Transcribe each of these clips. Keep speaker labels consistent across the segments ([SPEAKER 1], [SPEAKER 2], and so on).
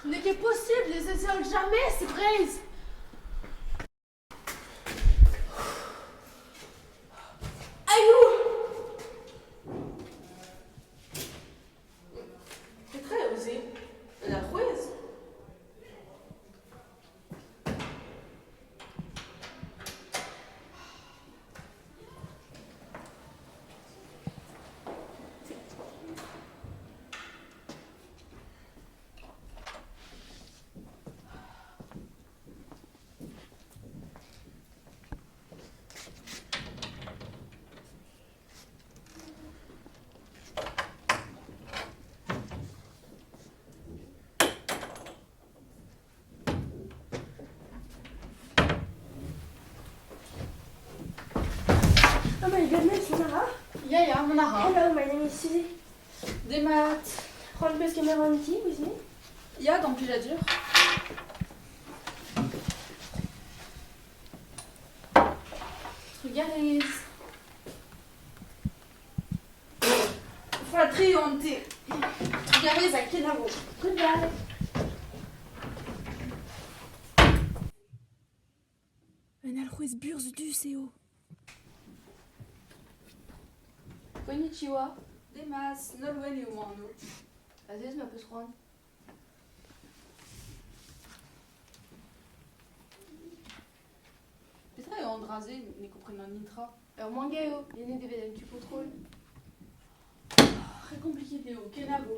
[SPEAKER 1] N'eo ket posubl ne zezeol james e Breizh! Aioù! Petra eo se? Un alc'hwez?
[SPEAKER 2] Oh my goodness, Mara?
[SPEAKER 1] Ya, ya, mont a ra.
[SPEAKER 2] Hello, my name is Suzy.
[SPEAKER 1] Demat.
[SPEAKER 2] C'hoant 'peus kemer an ti with me?
[SPEAKER 1] Ya, gant plijadur. Trugarez. Fall-tre eo an te. Trugarez ha kenavo.
[SPEAKER 2] Goodbye.
[SPEAKER 1] Un alc'hwez burzhudus eo. Konnichiwa. Demas, Nolwenn eo ma anv.
[SPEAKER 2] Azez ma peus c'hoant.
[SPEAKER 1] Petra eo an dra-se ne komprenan netra.
[SPEAKER 2] Ur manga eo, lennet e vez un tu kontrol.
[SPEAKER 1] Très compliqué eo, kenavo.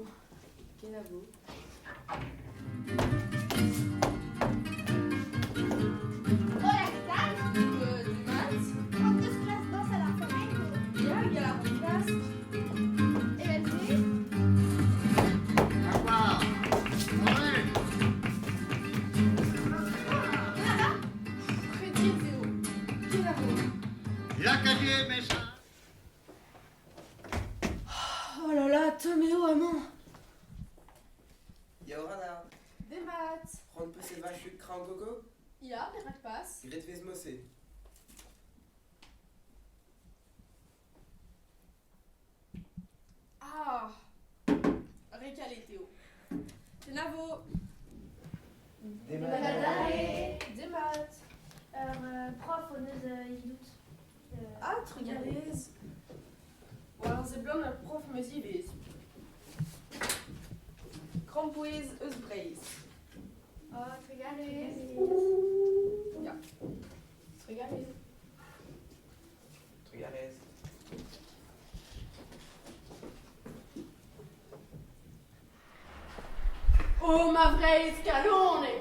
[SPEAKER 2] Kenavo.
[SPEAKER 3] Hola, ¿qué tal?
[SPEAKER 1] Demat.
[SPEAKER 3] 32 klas dañsal ar flamenco.
[SPEAKER 1] Ya, gall a ran klask.
[SPEAKER 3] Evel-se.
[SPEAKER 1] Pretiet eo. Kenavo. Oh là là, tomm eo amañ.
[SPEAKER 4] Ya Orana,
[SPEAKER 1] Demat.
[SPEAKER 4] c'hoant 'peus evañ chug kraoñ-gogo?
[SPEAKER 1] Ya, perak pas?
[SPEAKER 4] Graet 'vez mod-se.
[SPEAKER 1] Ah Re kalet eo. Kenavo.
[SPEAKER 4] Demat.
[SPEAKER 1] Demat.
[SPEAKER 2] Ur prof hon eus evidout.
[SPEAKER 1] Ah, trugarez. War seblant ur prof 'm eus ivez. Krampouezh eus Breizh.
[SPEAKER 3] Oh, trugarez.
[SPEAKER 1] Ya. Trugarez.
[SPEAKER 4] Trugarez.
[SPEAKER 1] Oh ma Vreizh kalonek!